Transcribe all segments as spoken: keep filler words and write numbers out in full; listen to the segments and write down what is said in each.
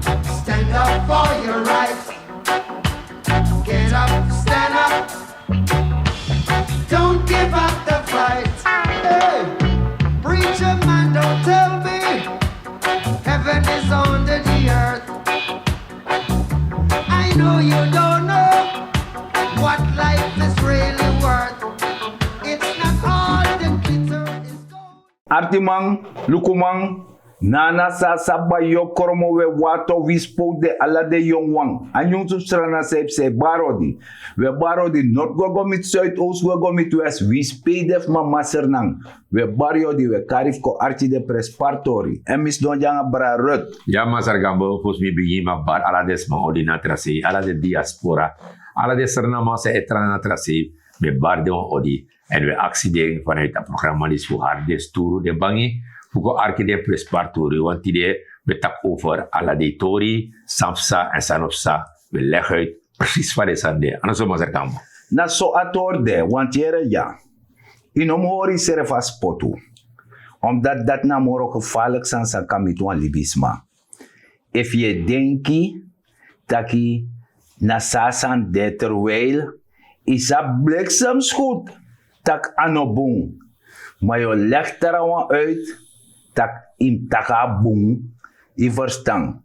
Stand up for your rights. Get up, stand up. Don't give up the fight. Hey, preacher man, don't tell me heaven is under the earth. I know you don't know what life is really worth. It's not all the glitter is gold. Artiman, lukuman, nana sa saba yo kromo we wato wi spow de ala de yonwan. A nyunsu strana seipsei barodi. We barodi not go go mit suidoost we go mit west wi spei de fu mama sernan. We bari odi we kari fu kon arki den prenspari tori èn mi sidon de nanga bra rut. Ya masra gambo fosi mi bigin mi abi bari ala den sma odi na tra sei ala den diaspora, ala den srnaman san e tra na tra sei. Mi e bari den wan odi èn mi e aksi den vanuit a programma disi fu hari den sturu den bangi fu kon arki den prenspari tori wan tide. Mi e taki over ala den tori san psa èn san no psa. Mi e legi uit presis fa den sani de a no so masra gambo. Na so a tori de wanti yere dya. Yu no mus hori yusrefi a spotu. Omdati dati na a moro gefarliki sani san kan miti wan libisma. Efu yu e denki tak' na so a sani de terwijl yu sabi bliksem skutu tak' a no bun. Ma yu o legi trawan uit tak' yu mus taki a bun. Yu ferstan?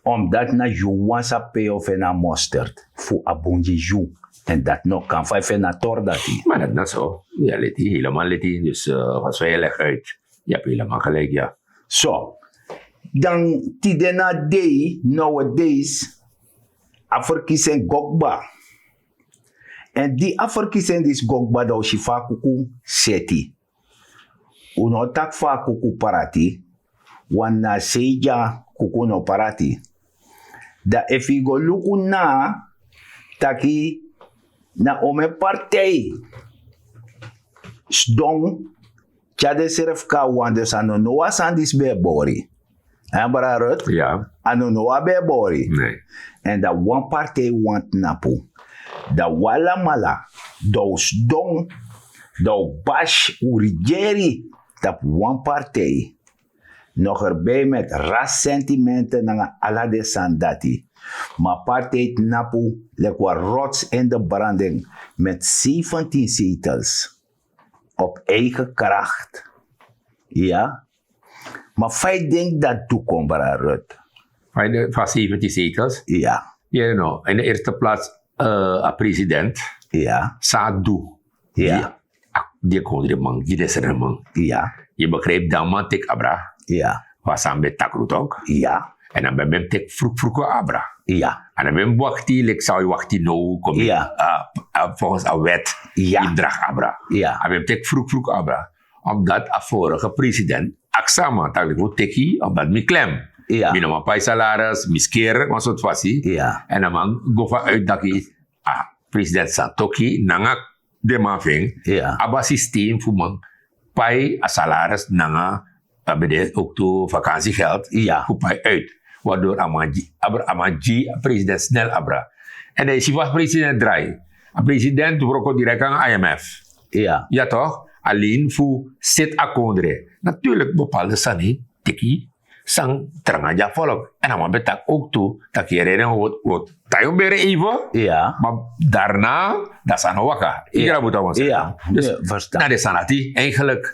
Omdati na yu wan sa pei o feni a mosterd fu a bun gi yu. Èn dati no kan fa yu feni a tori dati. Ma dati na so. Yu a leti helemal leti dus fasi fa yu e legi uit. Yu abi helemal geliki ya. So dan tide na a dei nowadays a ferkisi en go kba. Èn di a ferkisi en disi go kba dan un si fa a kuku seti. Un no o taki fu a kuku prati. Wan na a sei di a kuku no prati. Dan efu yu go luku na taki na omen partij sidon tyari densrefi kon na wan dus a no now a sani disi ben e bori. Abra rut. A no now a ben e bori. Èn dan wan partij wani tnapu. Dan un alamala dan un sidon dan un basi un rigeri tapu wan partij. Nogerbei met rassentimente nanga ala den sani dati. Ma a partij tnapu leki wan rots in de branding met zeventien zetels op eigen kracht. Iya. Ma fa yu denki dati du kon bra rut? Fa yu denki fa sefenti sekels? Iya. Yere no in de erste plats a president. Iya. San a du? Iya. Di e kondri man gi den srene man. Iya. Yu begripi dan man teki abra? Iya. Fu a sani ben takru tok? Iya. Èn a ben ben mus teki frukfruku abra. Iya. A no ben mus wakti leki san yu wakti now kon ben. Iya. Volgens a wet yu mus dragi abra. Iya. A ben mus teki frukfruku abra. Omdati a vorige president aksi a man taki leki un teki omdati mi klem. Mi no man pai salaris mi skeri wan sortu fasi. Èn a man go fa uit daki a president santoki nanga den man fu en abi a systeem fu man pai a salaris nanga a ben de oktu vakansi geld fu pai uit. Wador a man gi a president snel abra. Èn dan yu si fa president drai. A president wroko direkt nanga imf. Ya tok, alen fu seti a kondre. Natuurlik bepaalde sani teki san tranga gi a volk. Èn a man ben taki ook tu tak' yere nen wot wot tai un bere even. Ma darna dan san no waka igra buta wan sani. Dus na den sani ati eigenlik.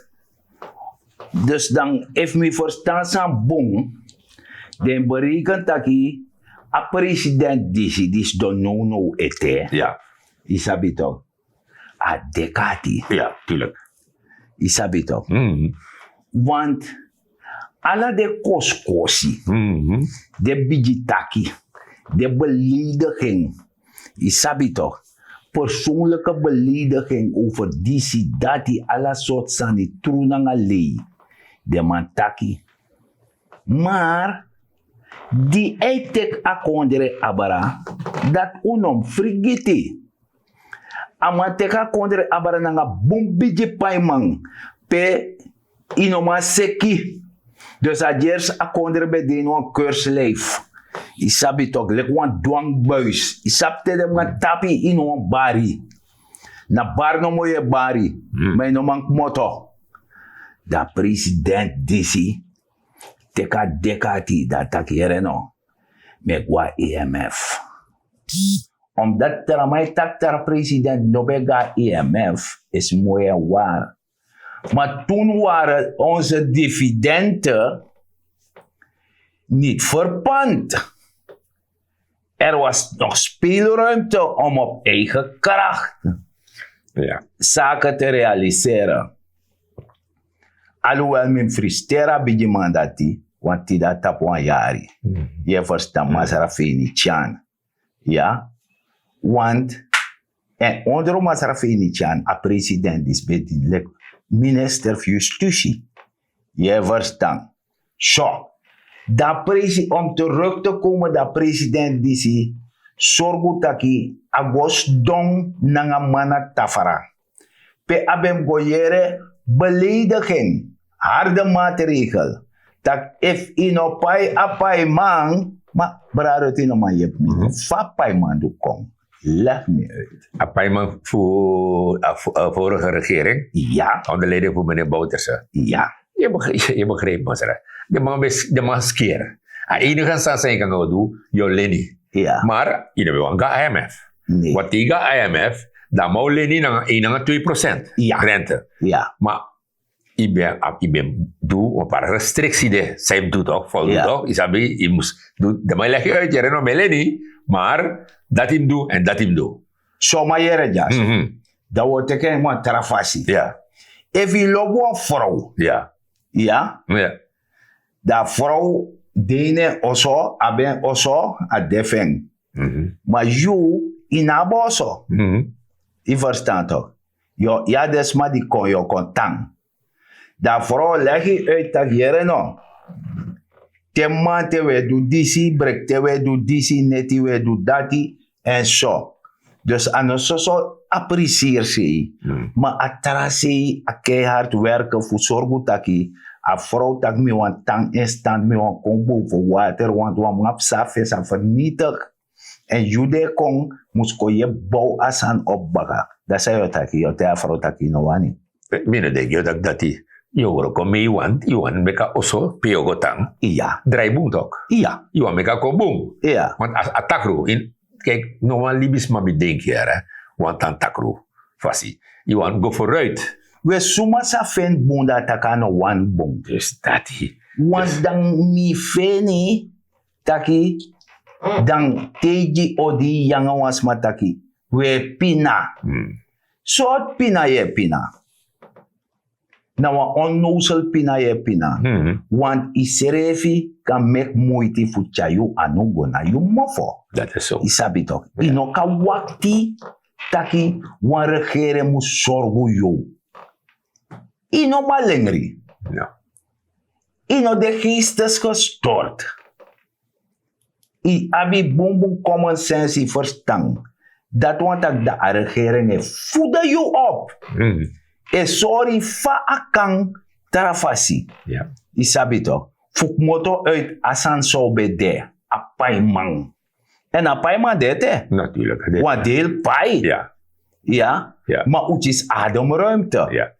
Dus dan efu mi ferstan san bun den bereken taki a president disi disi don nownow ete. Yu sabi tok? A dekati. Yu sabi tok? Want ala den kosikosi, den bigi taki, den belediging, yu sabi tok? Persoonlijke belediging over disi dati ala sortu sani tru nanga lei. Den man taki. Maar di a e teki a kondre abra dati un no mus frigiti. A man teki a kondre abra nanga bun bigi paiman pe yu no man seki. Dus a gersi a kondre ben de ini wan kurslif. Yu sabi tok leki wan dwangbuis yu sabi te den man tapu yu ini wan bari. Na bari nomo yu e bari ma yu no man kmoto. Dan a president disi teki a dekati dan a taki yere no. Mi e go na imf. Omdat tra man e taki tra president no ben go na imf, is mooi en waar. Maar toen waren onze dividenden niet verpand. Er was nog speelruimte om op eigen kracht zaken te realiseren. Alhoewel mi frustreer a bigi man dati, want tide a tapu wan yari. Yu e ferstan, masra Fenitian. Ya. Want en ondro masra Fenitian, a president disi ben dini leki minister fu justitie. Yu e ferstan? So, dan presi om terug te komen, dan president disi sorgu taki a go sidon nanga man na tafra. Pe a ben mus go yere belediging, harde maatregel. Tak' efu yu no pai a paiman, ma brada, yu no man yepi mi. Fa a paiman du kon? Leg mi uit. A paiman fu a vorige regering, ya, onder leiding fu meneer Bouterse. Ya. Yu begrijp, masra. De man ben, de man skeer. A enige sani san yu kan go du, yu o leni. Maar yu no ben wani go na imf. Want te yu go na imf, dan man o leni nanga één nanga twee procent rente. Maar yu ben, yu ben du wan paar restrictie de, san yu mus du toch, follow toch, yu sabi, yu mus du, de man legi uit, yere no, mi e leni, maar dati yu mus du en dati yu mus du. So man, yere dyaso. Dan wi o teki en wan tra fasi. Efu yu lobi wan frow, ya, dan a frow de ini en oso, abi en oso, a de fu en. Ma yu, yu no abi oso. Yu ferstan toch? Yu o, yu na den sma di kon, yu o kon tan. Dan a frow o legi yu uit taki, yere no, te mamanten wi e du disi, brekten wi e du disi, neti wi e du dati, en so. Dus a no soso a prisiri sei, ma a tra sei, a keihard werken fu sorgu taki a frow taki mi wani tan in stand, mi wani kon boven water, want wan man psa fu en sa vernietig. En yu di e kon, mus kon yepi bow a sani opo baka. Dati san yu o taki, yu o taigi a frow taki yu no wani. Mi no denki yu o taki dati. Yu o wroko, ma yu wani, yu wani meki a oso pe yu o go tan, iya, drai bun toch. Iya. Yu wani meki a kon bun. Iya. Want a, a takru, in, kijk, no wan libisma mi denki yere, wan tan takru fasi. Yu wani go vooruit. We, suma sa feni bun, dan a taki a no wani bun. Dus dati. Want dan mi feni taki, dan te yu gi odi, yu nanga wan sma taki, we pina. Sortu pina yu e pina? Na wan onnozel pina yu e pina. Want yu srefi kan meki muiti fu tyari yu anu go na yu mofo. Dati so. Yu sabi toch? Yu no kan wakti taki wan regering mus sorgu yu. Yu no malengri. No. Yu no de geestesgestort. Yu abi bunbun common sense, yu ferstan. Dati wani taki dan a regering e voeden yu op. E sori fa a kan tra fasi. Yu sabi toch? Fu kmoto uit a sani san un ben de, a paiman. En a paiman de ete. Wan deel pai. Ya. Ma un kisi ademruimte.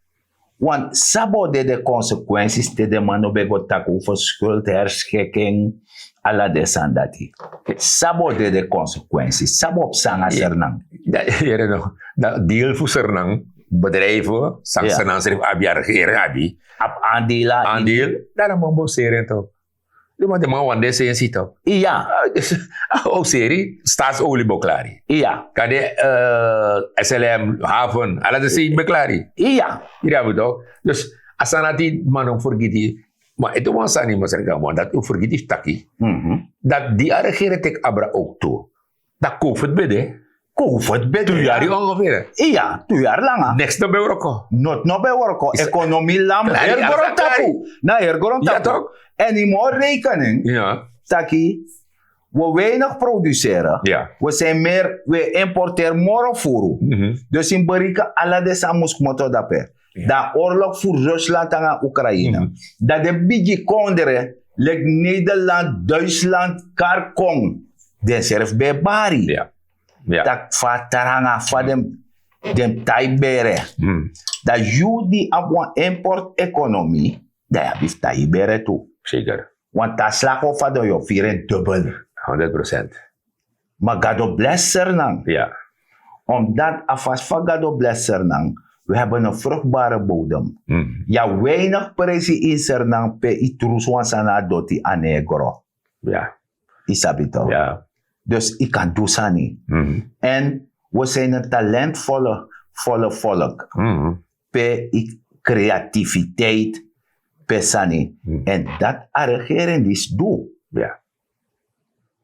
Want san bo de de consequenties te den man no ben go taki over schuldherschikking, ala den sani dati? San bo de de consequenties, san bo psa nanga Sranan? Yere no, dan deel fu Sranan, bedrijven san Sranan srefi abi, a regering abi, abi aandeel. Aandeel, dan a man bo seri en toch. Den man, den man wani de sensi toch. Iya. A o seri, Staatsolie bo klari. Iya. Kande, eh, S L M, haven, ala den sei ben klari. Iya. Yu abi toch. Dus a sani dati man no fergiti. Ma ete wan sani, masra Gawan, dati un fergiti fu taki, dati di a regering teki abra ook tu, dan covid ben de. Covid ben de. Tu yari ongeveer. Iya, tu yari langa. Niks no ben wroko. Noti no ben wroko. Economie lam. Heri grontapu. Na heri grontapu. En yu moro rekening taki we weinig produceren. We zijn meer, we importeren moro furu. Dus yu mus bereken ala den sani mus kmoto dape. Dan oorlog fu Rusland nanga Oekraïne. Dan den bigi kondre, leki Nederland, Duitsland, kari kon, den srefi ben e bari. Taki fa a tranga, fa den, den tai bere. Dan yu di abi wan import economie, dan yu abi fu tai bere tu. Zeker. Want a slachtoffer dan yu o firi en dubbel. Honderd procent. Ma gado blesser nan. Ya. Omdat a fasi fa gado blesser nan, we hebben een vruchtbare bodem. Ya, weinig presi inser nan pe i trusu wan sani na doti a negro. Ya. I sabi to. Ya. Dus i kan du sani. En we zijn een talentvolle volle volk, pe i creativiteit, pe sani. En dat a regering disi du. Ya.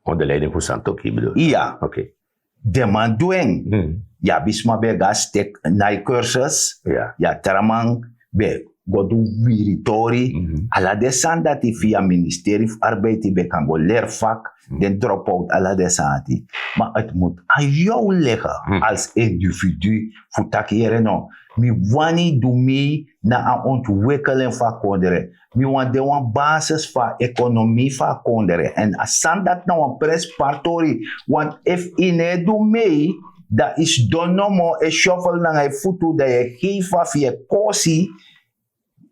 Onder leiding van Santoki bedoel. Ya. Oké. Den man du en. Ya, bisma ben ga stek na i cursus. Ya. Ya, traman ben go du wiritori. Ala den sani dati via ministerie fu arbeid i ben kan go leri vak. Den drop out ala den sani dati. Maar het moet aan jou liggen als individu fu taki yere no, mi wani du mi na a ontwikkeling fu a kondre. Mi wan de wan basis fu a ekonomi fu a kondre. En a sani dati na wan prenspari tori. Want efu i no e du mei, dan i sidon nomo e shuffle nanga i futu, dan yu e gei fa fu yu e kosi.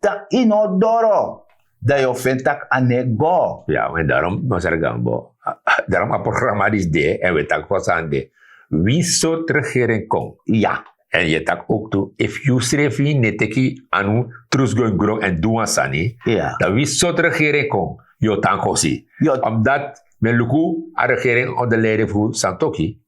Dan i no doro, dan yu o feni tak' a no e go. Ya, en daarom masra gambo, daarom a programma disi de en we taki fa sani de. Wi sortu regering kon, ya. En yu e taki ook tu, efu yu srefi no e teki anu, trusu go ini gron en du wan sani, dan wi sortu regering kon, yu o tan kosi. Omdat mi e luku a regering onder leiding fu Santoki,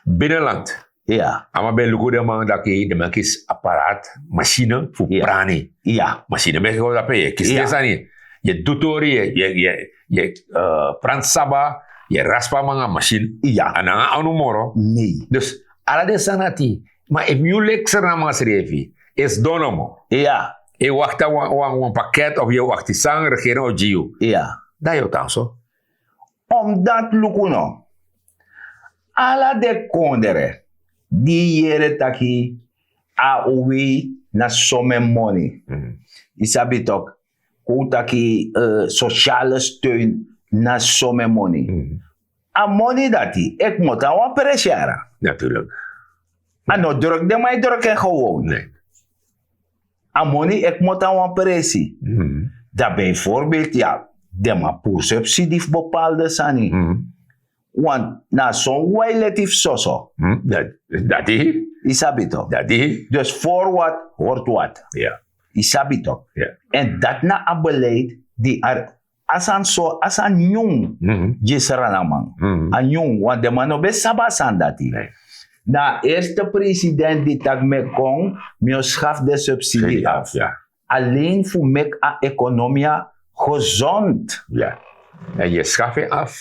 binnenland. Ya. A man ben luku den man daki den man kisi apparaat, machine fu prani. Ya. Machine ben go dape, yu e kisi den sani. Yu e du tori, yu e, yu e, yu e, eh, prani saba, yu e raspa nanga machine. Ya. A nanga anu moro. Nee. Dus ala den sani dati. Ma efu yu leki Sranan man srefi e sidon nomo, ya, e wakti wan, wan, wan pakket of yu e wakti san regering o gi yu, ya, dan yu o tan so. Omdat luku no, ala den kondre di yu yere taki a o wei na somen moni. I sabi tok, kon un taki, eh, sociale steun na somen moni. A moni dati e kmoto na wan presi yara. Natuurlijk. A no druk den man e druk en gewoon. Nee. A moni e kmoto na wan presi. Dan bijvoorbeeld, ya, den man puru subsidi fu bepaalde sani. Want na son wan e leti fu soso. Dati. I sabi tok. Dati. Dus voor wat hoort wat. Ya. I sabi tok. Ya. En dat na a beleid di a, a sani so, a sani nyun gi Sranan man. A nyun, want den man no ben sabi a sani dati. Nee. Na a eerste president di taki mi e kon, mi o schafu den subsidi af. Alleen fu meki a ekonomia gezond. Ya. En yu e schafu en af.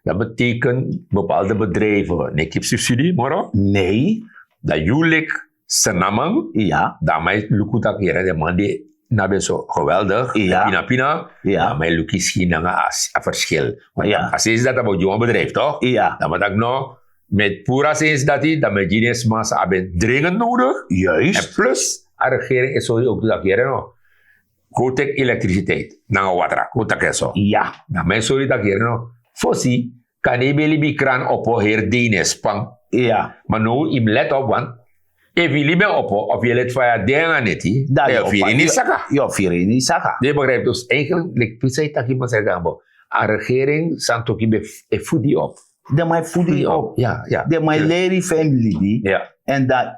Dat betekent bepaalde bedrijven no e kisi subsidi moro. Nee. Dan yu leki Sranan man, ya, dan man e luku taki yere den man di na ben so geweldig, ya, pina pina, ya, dan man e luku ski nanga a, a verschil. Want, ya, a sensi dati a bo gi wan bedrijf, toch? Ya. Dan man taki no, met puru a sensi dati, dan man e gi den sma san a ben dringend nodig. Juist. En plus, a regering e sori ook taki yere no, go teki elektriciteit nanga watra, go taki en so. Ya. Dan man e sori taki yere no, fosi, kan yu ben libi kran opo heri dei na e span. Ya. Ma now yu mus let op, want efu yu libi en opo of yu e leti faya de nanga neti, dan yu o firi ini saka. Yu o firi ini saka. Den begrijp dus eigenlijk, like, pisa yu taki masra gambo. A regering Santoki ben e fudi op. Den man e fudi op. Ya, ya. Den man e leri fu en libi. Ya. En dan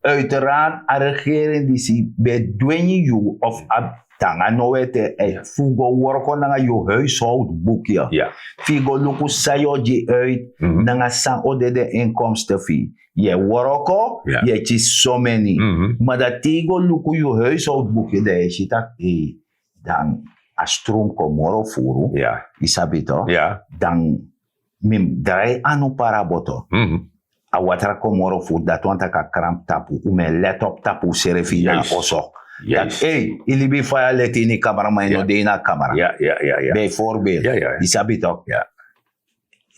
uiteraard a regering disi ben dwingi yu of a tanga no wete, eh, fu go worko nanga yu huishoudboekje. Ya. Fu yu go luku san yu o gi uit, nanga san o de den inkomsten fu yu. Yu e worko, yu e kisi someni. Ma dan te yu go luku yu huishoudboekje, dan yu e si taki, eh, dan a stroom kon moro furu. Ya. Yu sabi tok? Ya. Dan mi mus drai anu para boto. A watra kon moro furu, dati wani taki a krampu tapu. Un mus e let op tapu unsrefi na a oso. Dati, ei, yu libi faya leti ini kamera, ma yu no de ini a kamera. Ya, ya, ya, ya. Bijvoorbeeld, yu sabi tok? Ya.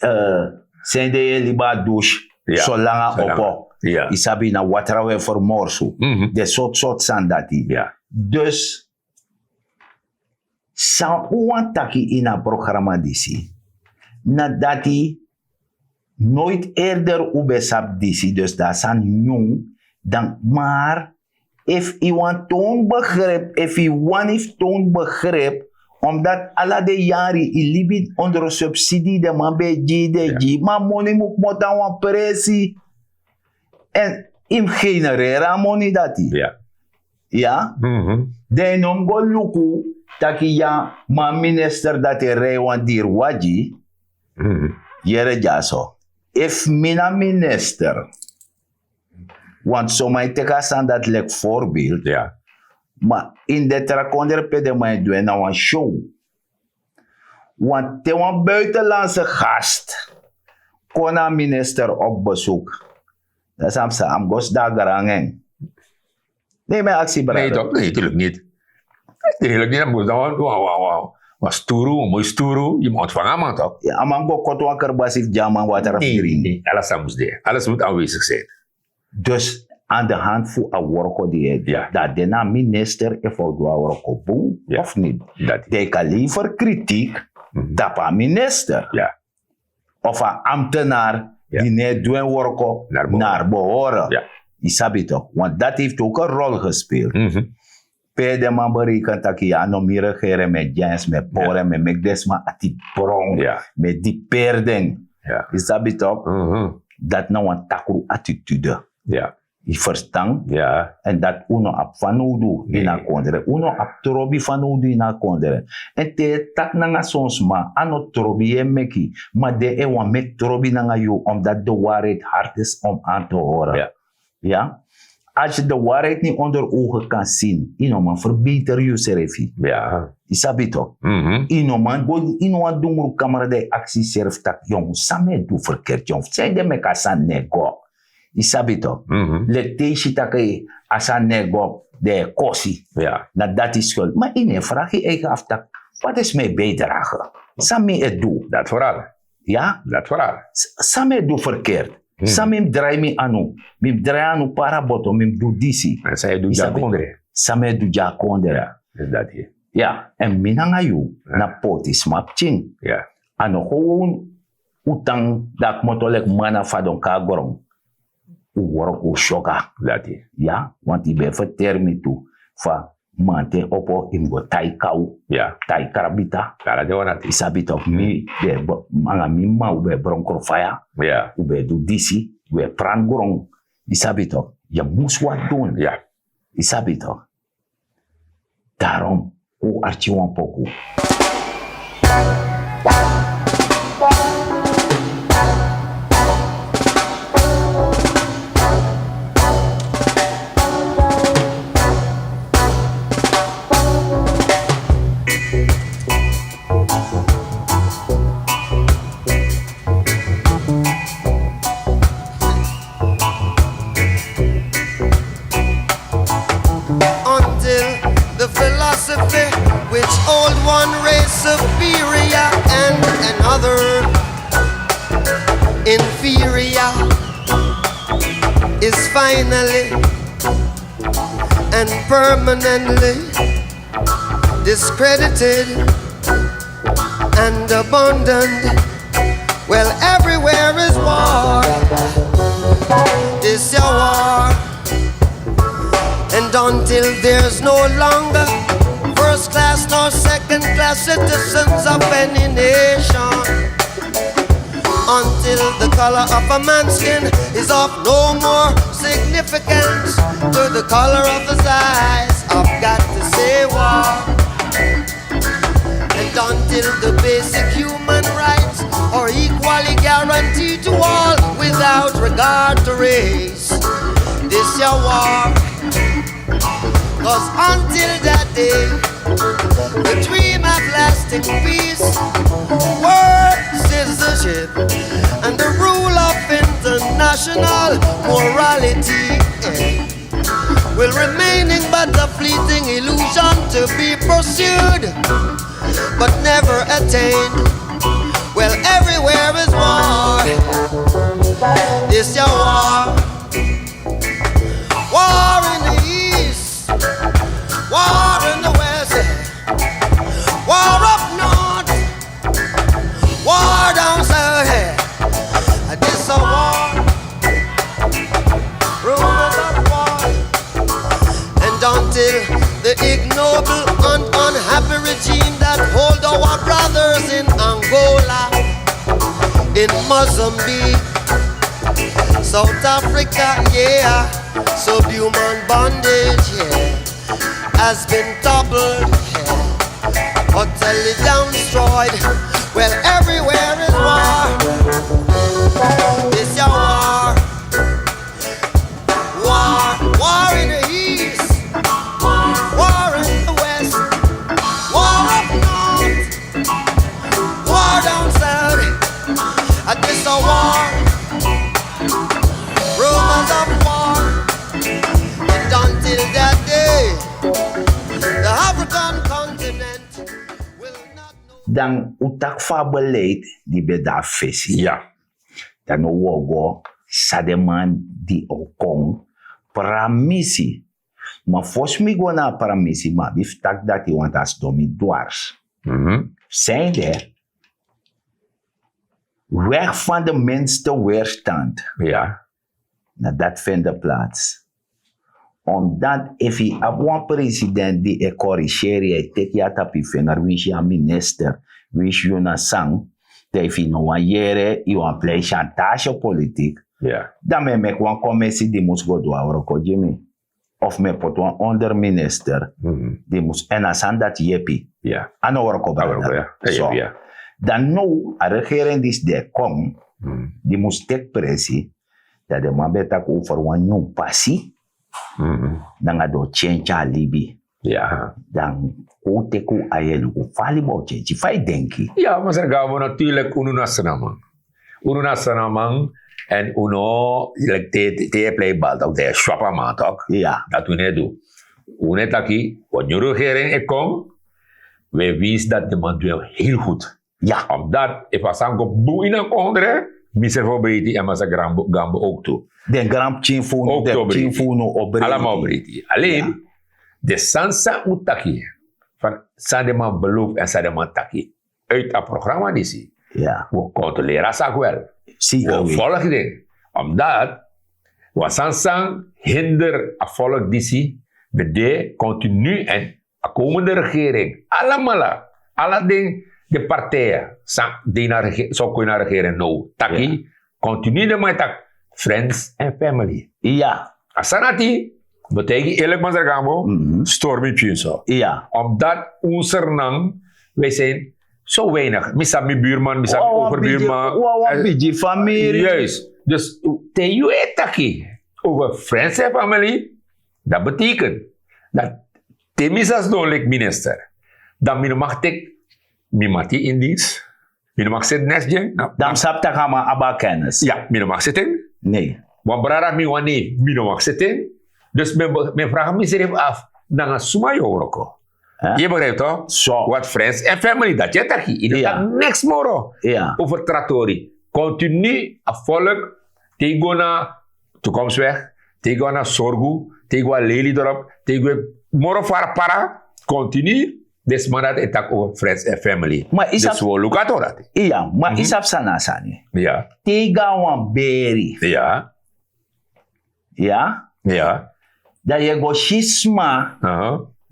Eh, sende yu e libi a douche, solanga opo. Ya. Yu sabi na watra we fermorsu. Den sortu sortu sani dati. Ya. Dus, san un wani taki ini a programma disi, na dati, nooit eerder un ben sabi disi, dus dan a sani nyun. Dan maar, efu yu wani toon begrip, efu yu wani fu toon begrip, Omdat ala den yari yu libi ini ondro subsidi, den man ben e gi yu, den e gi yu, ma a moni mus kmoto na wan presi. Èn yu mus genereri a moni dati. Ya. Den no mus go luku taki ya, ma a minister dati e rei wan diri wagi. Yere dyaso, efu mi na minister, want somai teki a sani dati leki voorbeeld. Ma ini den tra kondre pe den man e du en na wan show. Want te wan buitenlandse gast kon na a minister op bezoek, dan san mus a mus go sidon a grangen. Nee, mi aksi brada. Nee toch? Nee, natuurlijk niet. Eigenlijk niet. Dan moet dan wan wan wan wan sturu wan moi sturu, yu mus ontvangen a man toch? A man go koti wan kerbasi fu gi a man watra fu dringi. Alles mus de, alles mus aanwezig zijn. Dus aan de hand fu a worko di yu e du, dan a de na a minister efu a o du a worko bun of niti. Dan yu kan lever kritiek tapu a minister of a ambtenaar di no e du en worko nari behore. Yu sabi tok, want dati heifti ok en rol gespeeld. Pe den man bereken taki ya no mi regeren mi e gi en sma e pori en mi e meki den sma ati bron, mi e diperi den. Yu sabi tok, dati na wan takru attitude. Yu ferstan? Èn dati un no abi fanowdu ini a kondre, un no abi trobi fanowdu ini a kondre. Èn te yu e taki nanga son sma a no trobi yu e meki, ma den e wani meki trobi nanga yu, omdat de waarheid hard is om aan te horen. Ya. Als yu de waarheid ni onder ogen kan sin, yu no man ferbeter yusrefi. Yu sabi tok, yu no man go ini wan dungru kamera dan yu aksi yusrefi tak' yong san mi e du ferkert yong fu san yu de meki a sani no e go. Yu sabi tok, leki te yu si tak' a sani no e go, dan yu e kosi. Na dati skuld ma yu no e fragi yu eigen afu tak' wat is mi e bijdrage? San mi e du? Dati foral. Ya, dati foral. San mi e du ferkert? San mi mus drai mi anu? Mi mus drai anu para boto mi mus du disi. San mi e du gi a kondre? Ya, èn mi nanga yu na poti sma pikin. A no go un tan daki moto leki man na fadon kon na gron. Un work un syoka. Dati ya, want yu ben ferteri mi tu fa manten opo yu mus go tai kaw, tai krabita. Yu sabi tok, mi ben anga mi mama un ben e bronkro faya. Un ben e du disi, un e pran gron. Yu sabi tok, yu mus wani dun. Yu sabi tok. Darom, un arki wan poku. Until the philosophy which hold one race superior and another inferior is finally and permanently discredited and abandoned. Well, everywhere is war. This ya war. And until there's no longer first class nor second class citizens of any nation, until the color of a man's skin is of no more significance to the color of his eyes, I've got to say war. And until the basic human rights are equally guaranteed to all without regard to race, this ya war. 'Cause until that day, the dream of lasting peace, world citizenship, and the rule of international morality, eh, will remaining but a fleeting illusion to be pursued, but never attained. Well, everywhere is war. This ya war. War in the east, war in the west, war up north, war down south. This a war, rumors of war. And until the ignoble and unhappy regime that In Mozambique, South Africa, yeah, subhuman bondage, yeah, has been toppled, yeah, utterly down destroyed. Well, everywhere is war. This your war. War, war in the east, war in the west, war up north, war down south. And this a war, rumors of war. And until that day, the African continent will not know. Dan un taki fu a beleid di ben de na fesi. Ya. Dan now un o go san den man di o kon pramisi. Ma fosi mi go na a pramisi, mi abi fu taki dati, want a sidon mi dwars. Mhm. San ede, weg van de minste weerstand. Ya. Na dati fende plaats. Omdat efu yu abi wan president di e korigeri, yu e teki yu na tapu yu vinger, winsi yu na minister, winsi yu na san, dan efu yu no wani yere, yu wani plei chantagepolitik, ya, dan mi e meki wan komisi di mus go du a wroko gi mi. Of mi e poti wan onderminister, mhm, di mus, èn a sani dati yepi. Ya. A no wroko, a wroko, brada. Ya. A so yepi, ya. Dan now a regering disi di e kon, mhm, di mus teki presi, dan den man ben e taki over wan nyun pasi, mhm, nanga den o change a libi. Ya. Dan kon un teki un ain e luku fa a libi o change, fa yu denki? Ya, Masra Gabo, natuurlijk unu na Sranan. Unu na Sranan, èn unu, like, te, te, te yu e plei bal, dan yu e swapu a man, toch? Ya. Dati unu e du. Unu e taki, wan nyun regering e kon, wi e winsi dati den man du en heel goed. Ya. Omdat efu a sani go bun ini a kondre, misrefi o breiti, èn Masra Gabo, Gabo ook tu. Den granpikin fu unu, den pikin fu unu o breiti. Alaman o breiti. Alleen, ya, den sani san un taki, fa san den man belofu èn san den man taki uit a programma disi. Ya. Wi o kontroleri a saki wel. Wi o volg den. Omdat wan sani san hinder a volk disi, ben de continu èn a komende regering, alamala, ala den, den partijen san de na rege-, san o kon ini a regering now, taki, ya, continu den man e taki friends and family. Ya. A sani dati, mi o taigi yu eerlijk, Masra Gabo, mhm, stori mi pikin so. Ya. Omdat un Sranan, wij zijn zo weinig. Mi sabi mi buurman, mi sabi mi overbuurman. Wan, wan bigi famiri. Juist. Dus te yu e taki over friends and family, dat betekent dat te mi sa sidon leki minister, dan mi no mag teki mi mati in dienst. Mi no mag seti neks gi en. Dan mi sabi taki a man abi a kennis. Ya, mi no mag seti en. Nee. Wan brada fu mi, wan neef, mi no mag seti en. Dus mi, mi vraag misrefi af, nanga suma yu o wroko? Hè? Yu begrijpt toch? So. Want friends and family, dati yu e taki. Yu no taki neks moro. Ya. Over tra tori. Continu a volk, te yu go na Toekomstweg, te yu go na Sorgu, te yu go na Lelydorp, te yu go moro fara para, continu den sma dati e taki over friends and family. Dus wi o luku a tori dati. Iya, ma yu sabi san na a sani? Ya. Te yu go na wan beri. Ya. Ya? Ya. Dan yu e go si sma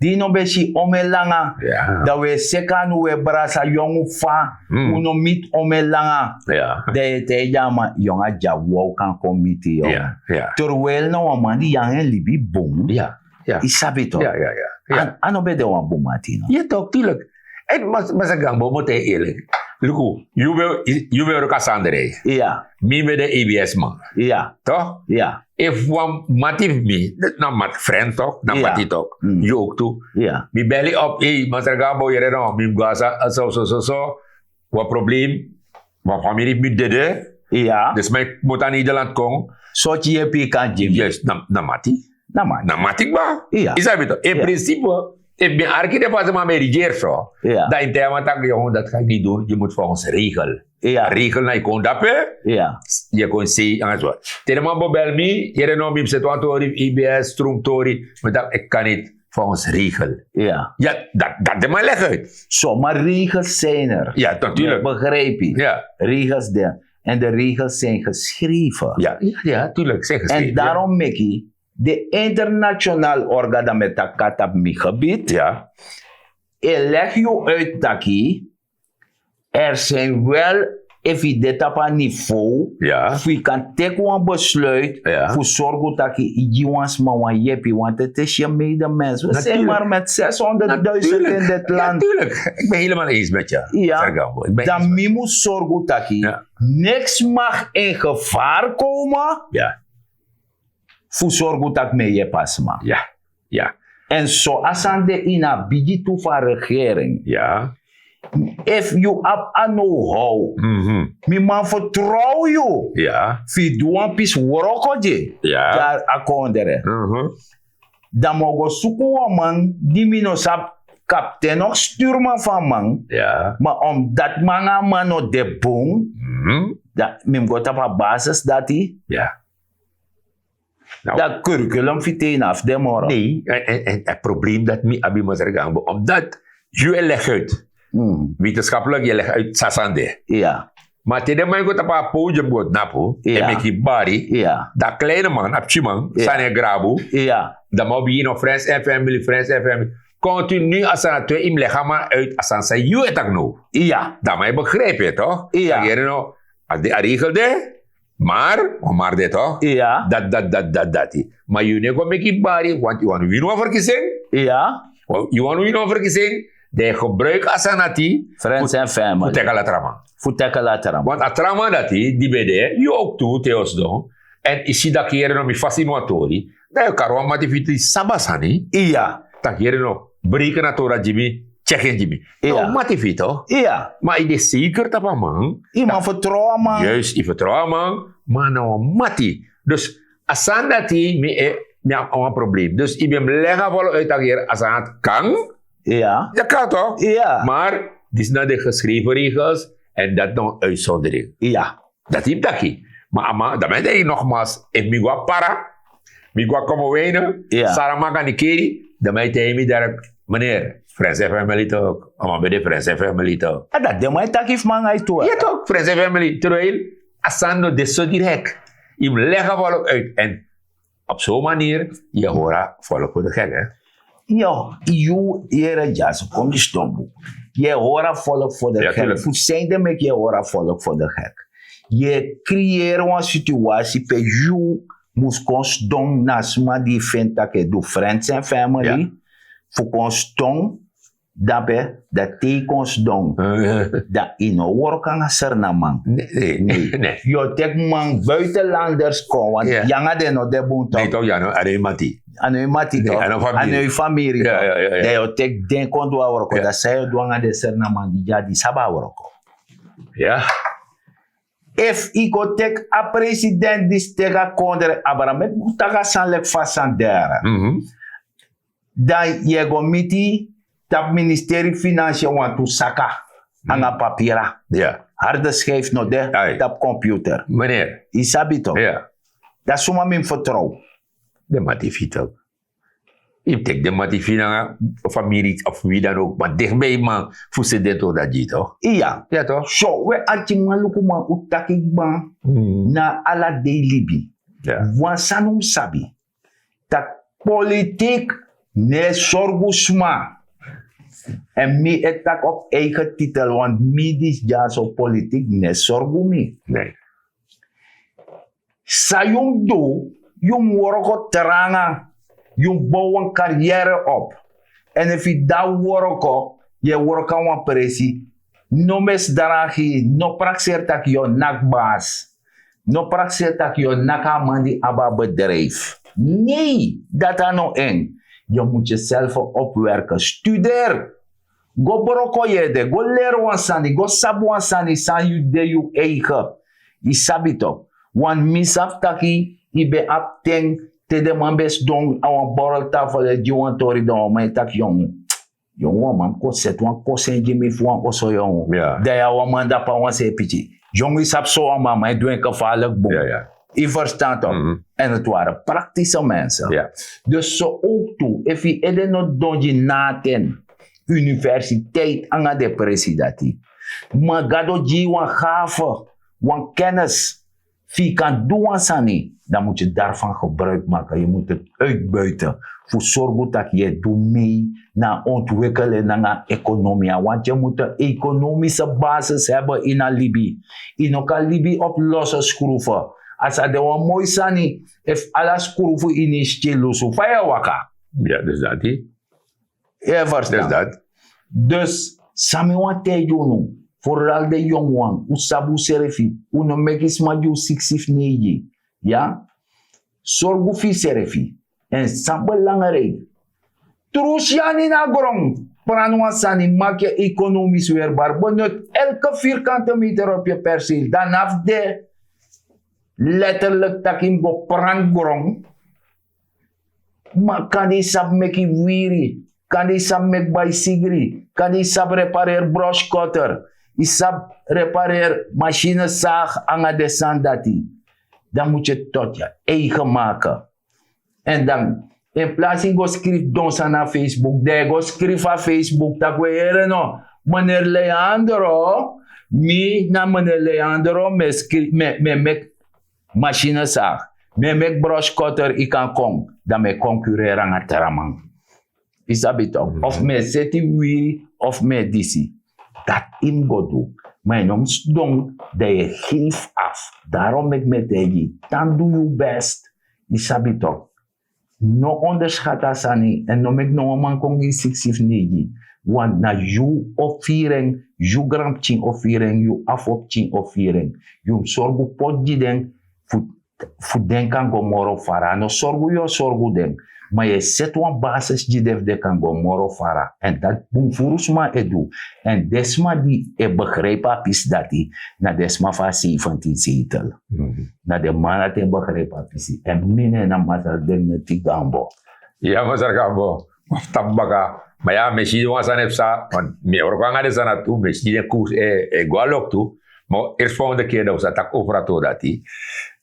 di yu no ben si omeni langa. Ya. Dan wi e seka anu, wi e brasa, yongu fa, un no miti omeni langa. Ya. Dan yu e taigi a man, yongu, a dyabu wawan kan kon miti yu. Ya, ya. Terwijl na wan man di yu nanga en libi bun. Ya, ya. Yu sabi tok. Ya, ya, ya, ya. A, a no ben de wan bun mati, no? Ya tok, tuurlijk. En Mas-, Masra Gambo, mi o taigi yu eerlijk. Luku, yu ben, yu ben wroko na Sandrij. Ya. Mi ben de A B S man. Ya. Toch? Ya. Efu wan mati fu mi, na mati, friend toch, na mati toch. Yu ook tu. Ya. Mi bel yu op, hey, Masra Gambo, yere no, mi mus go na so, so, so, so. Wan probleem, wan famiri fu mi dede. Ya. Dus mi kmoto na Nederland kon. Sortu yepi yu kan gi mi? Yes, na, na mati. Na mati. Na mati kba. Ya. Yu sabi toch? In principe, efu mi arki den fasi man ben regeer so, dan yu taigi a man taki, jongen, dat ga ik niet doen, je moet volgens regel. Ya. Regel na yu kon dape. Ya. Yu kon si, anga so. Te den man bo bel mi, yere no, mi mus seti wan tori, A B S, strong tori, mi taki, ik kan niet, volgens regel. Ya. Ya, dat, dat den man leg uit. So, maar regels zijn er. Ja, natuurlijk. Begrijp je? Ja. Regels de, en de regels zijn geschreven. Ja, ja, ja, tuurlijk, zijn geschreven. En daarom, Mickey, de internationaal orga dan met takat op mi gebied. Ja. E leg yu uit taki, er zijn wel efu yu de tapu a niveau fu yu kan teki wan besluit fu sorgu taki yu gi wan sma wan yepi, want het is je medemens. We zijn maar met zeshonderdduizend in dit land. Natuurlijk, ik ben helemaal eens met je. Ja, dan mi mus sorgu taki niks mag in gevaar komen fu sorgu taki mi e yepi a sma. En so a sani de ini a bigi tu fu a regering. Efu yu abi a know-how, mi man fertrow yu fu yu du wan pisi wroko gi a kondre, dan mi o go suku wan man di mi no sabi, kapten of sturman fu a man. Ma omdat mi nanga a man no de bun, dan mi mus go tapu a basis dati. Dan curriculum vitae na fu de moro. Nee, en, en, en het probleem dat mi abi, masra Gambo, omdat yu e leg uit, wetenschappelijk, yu e leg uit san san de. Maar te den man go tapu a podium go tnapu en meki bari, dan kleine man, a pikin man, san e grabu, dan man o bigin no friends and family, friends and family. Continu a sani, a twee, yu mus leg a man uit a sani san yu e taki now. Dan man e begrijp yu toch? Dan yere no, a de a regel de, maar wan maar de toch? Dat, dat, dat, dat, dati. Maar yu no e go meki bari, want yu wani wini wan verkiezing. Yu wani wini wan verkiezing, dan yu gebruik a sani dati. Friends and family. Fu teki ala tra man. Fu teki ala tra man. Want a tra man dati di ben de, yu ook tu, te yu sidon, en yu si taki yere no, mi fasi ini wan tori, dan yu kari wan mati fu yu di sabi a sani. Taki yere no, breken a tori dati gi mi, check en gi mi. Na wan mati fu yu toch? Ma yu de zeker tapu a man. Yu man fertrow a man. Juist, yu fertrow a man, ma na wan mati. Dus a sani dati, mi e, mi abi wan probleem. Dus yu ben mus leg a volk uit taki yere, a sani dati kan. Dat kan toch? Maar disi na de geschreven regels en dat na wan uitzondering. Dati yu mus taki. Ma a man, dan mi e taigi nogmaals, efu mi go a Para, mi go a Commewijne, Saramacca, Nickerie, dan mi e taigi mi direct, meneer, friends and family toch? A man ben de friends and family toch? Dati den man e taki fu mi nanga yu tu. Ja toch, friends and family. Terwijl a sani no de so direct. Yu mus leg a volk uit en op zo'n manier, yu e hori a volk voor de gek, hè? Yo, yu yere dyaso, kon mi stompu. Yu e hori a volk voor de gek. Fu san ede meki yu e hori a volk voor de gek? Yu e creëer wan situatie pe yu mus kon sidon na sma di yu feni taki e du friends and family. Fu kon sidon dape, dan te yu kon sidon, dan yu no wroko nanga Sranan man. Nee. Yu o teki man, buitenlanders kon, want yu nanga den no de bun toch? A no yu mati. A no yu mati toch? A no yu famiri toch? Dan yu o teki den kon du a wroko, dan san yu o du nanga den Sranan man di dya, di sabi a wroko? Efu yu go teki a president di steki a kondre, abra meki un taki a sani leki fa a sani de. Dan yu e go miti tapu ministeri finansi, wantu saka nanga papira. Harde schijf no de tapu computer. Meneer, yu sabi toch? Dan suma mi mus fertrow? Den mati fu yu toch? Yu mus teki den mati fu yu nanga famiri of wie dan ook, ma dichtbij man fu seti den tori dati gi yu toch? Iya. So we arkiman, lukuman, un taki kba na ala dei libi. Wan sani un mus sabi, taki politik no e sorgu sma. En mi e taki op eigen titel, want mi disi dyaso, politik no e sorgu mi. San yu mus du, yu mus wroko tranga, yu mus bow wan karrière op. En efu yu de na wroko, yu e wroko na wan presi, no misdragi, no prakseri taki yu o naki basi. No prakseri taki yu o naki a man di abi a bedrijf. Nee, dati a no en. Yu mus yuself opwerken. Studeri. Go broko yu ede, go leri wan sani, go sabi wan sani san yu de yu eigen. Yu sabi toch? Want mi sabi taki yu ben abi ten, te den man ben sidon na wan borreltafel e gi wan tori, dan wan man e taki: yongu, yongu, wan man kon seti wan kosen gi mi fu wan oso, yongu. Dan yu na wan man dapu na wan sei piki. Yongu, yu sabi so wan man, man e du en gevaarlijk bun. Yu verstan toch? En het waren praktische mensen. Dus so ook tu, efu yu ede no didon gi naten, universiteit nanga den presi dati, ma Gado gi yu wan gave, wan kennis, Fu yu kan du wan sani, dan mus yu dari fan gebruik maki, yu mus uitbuiti fu sorgu tak' yu e du mei na a ontwikelen nanga a ekonomia, want yu mus en ekonomise basis heben ini a libi. Yu no kan libi op lose skrufu. A sa de wan moi sani efu ala skrufu ini yu skin lusu, fa yu e waka? Ya, dus dati. Yu e ferstan? Dus dati. Dus san mi wani taigi unu, foral den yongu wan, un sabi unsrefi. Un no meki sma gi un siksi fu neigi. Ya. Sorgu fu yusrefi. Èn san belangrijk, tru syani na gron, prani wan sani, maki en ekonomis werbar, benut elke vierkante meter op yu perseel, dan na fu de letterlijk taki mus go prani gron. Ma kande yu sabi meki wiri, kande yu sabi meki baisigri, kande yu sabi reparer broskotter, yu sabi reparer masinesaag nanga den sani dati, dan mus yu tot yu eigen maki. Èn dan, in plasi yu go skrifi don sani na facebook, dan yu go skrifi a facebook tak' un e yere no, meneer Leandro, mi na meneer Leandro, mi e meki masinesaag, mi e meki broskotter, yu kan kon. Dan mi e konkureri nanga tra man. Yu sabi tok? Of mi e seti wiri, of mi e disi. Dati yu mus go du. Ma yu no mus sidon, dan yu e gefi afu. Darom meki mi e taigi yu, tan du yu best. Yu sabi tok? No onderskati a sani, èn no meki no wan man kon gi yu siksi fu neigi. Want na yu o firi en, yu granpikin o firi en, yu afo pikin o firi en. Yu mus sorgu poti gi den fu, fu den kan go moro fara. A no sorgu yu o sorgu den, ma yu e seti wan basis gi den fu den kan go moro fara. Èn dati bun furu sma e du. Èn den sma di e begrijpi a pisi dati, na den sma fu a seiventin seitel. Na den man dati e begrijpi a pisi. Èn mi nen na masra Dignity Gambo. Ya, masra Gambo, fu tapu baka. Ma ya, mi e si wan sani e psa, want mi e wroko nanga den sani dati tu, mi e si den koers e, e go na loktu. Ma eerst volgende keer dan un sa taki over a tori dati.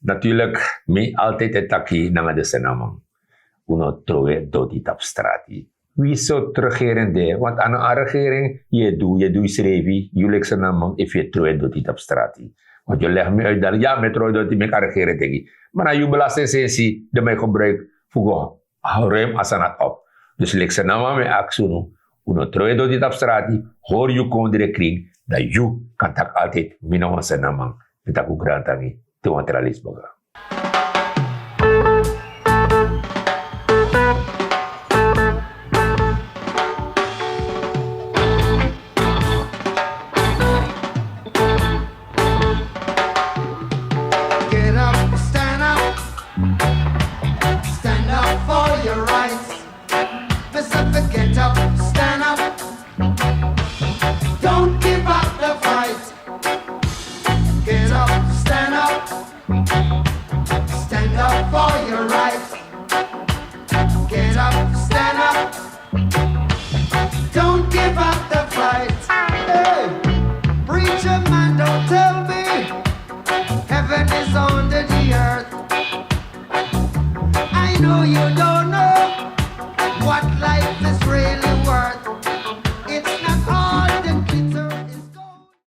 Natuurlijk, mi altijd e taki nanga den senaman. Un no trowe doti tapu strati. Wi sortu regering de, want a no a regering yu e du, yu e du yusrefi, yu leki senaman, efu yu e trowe doti tapu strati. Want yu legi mi uit dati, ya, mi e trowe doti, meki a regering teki. Ma na yu belastingsensi den mi e gebruik fu go ruim a sani dati op. Dus leki senaman, mi e aksi unu, un no trowe doti tapu strati, hori yu kondre krin, dan yu kan taki altijd mi na wan senaman. Mi taki un grantangi, te wan tra leisi baka.